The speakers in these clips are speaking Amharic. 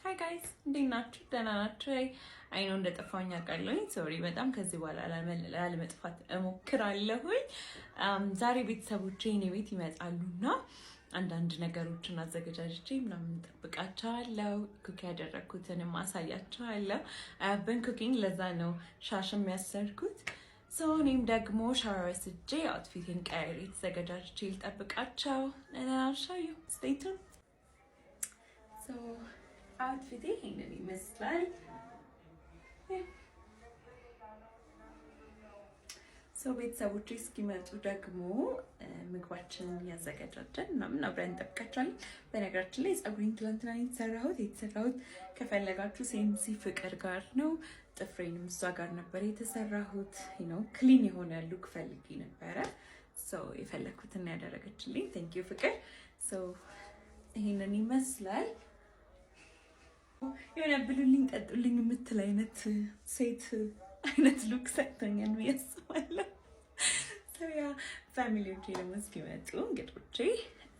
Hi guys፣ እንዴት ናችሁ? ደህና ናችሁ? I know እንደጠፋሁኝ አውቃለሁኝ። Sorry በጣም። ከዚህ በኋላ ላለመጥፋት እሞክራለሁኝ። ዛሬ ቤተሰቦቼ እኔ ቤት ይመጣሉና አንዳንድ ነገሮችን አዘገጃጅቼ ምናምን እጠብቃቸዋለሁ። Cook ያደረግኩትንም አሳያቸዋለሁ። I've been cooking፣ ለዛ ነው ሻሽ የሚያሰርኩት። So እኔም ደግሞ ሻወር ወስጄ outfit ኤን ቀይሬ ተዘገጃጅቼ ልጠብቃቸው። I'll show you, stay tuned. So outfit ኤ ይሄንን ይመስላል። So ቤተሰቦቼ እስኪመጡ ደግሞ ምግባችንን እያዘገጃጀን ምናምን አብረን እንጠብቃቸዋለን። በነገራችን ላይ ፀጉሬን ትላንትና የተሰራሁት ከፈለጋችሁ ሴምሲ ፍቅር ጋር ነው። ጥፍሬንም እሷ ጋር ነበር የተሰራሁት። Clean የሆነ look ፈልጌ ነበረ። So የፈለግኩትን ያደረገችልኝ። Thank you ፍቅር። ይሄንን ይመስላል። የሆነ ብሉልኝ ጠጡልኝ የምትል አይነት ሴት አይነት look ሰጥቶኛል ብዬ አስባለሁ። Yeah, family ዎቼ ደግሞ እስኪመጡ እንግዶቼ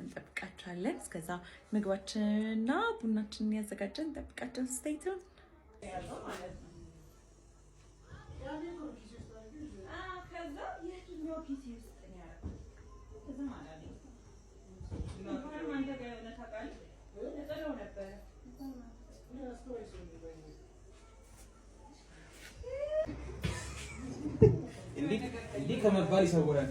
እንጠብቃቸዋለን። እስከዛ ምግባችንና ቡናችንን ያዘጋጀን እንጠብቃቸው። Stay tuned. እንዲህ ከመባል ይሰውራል።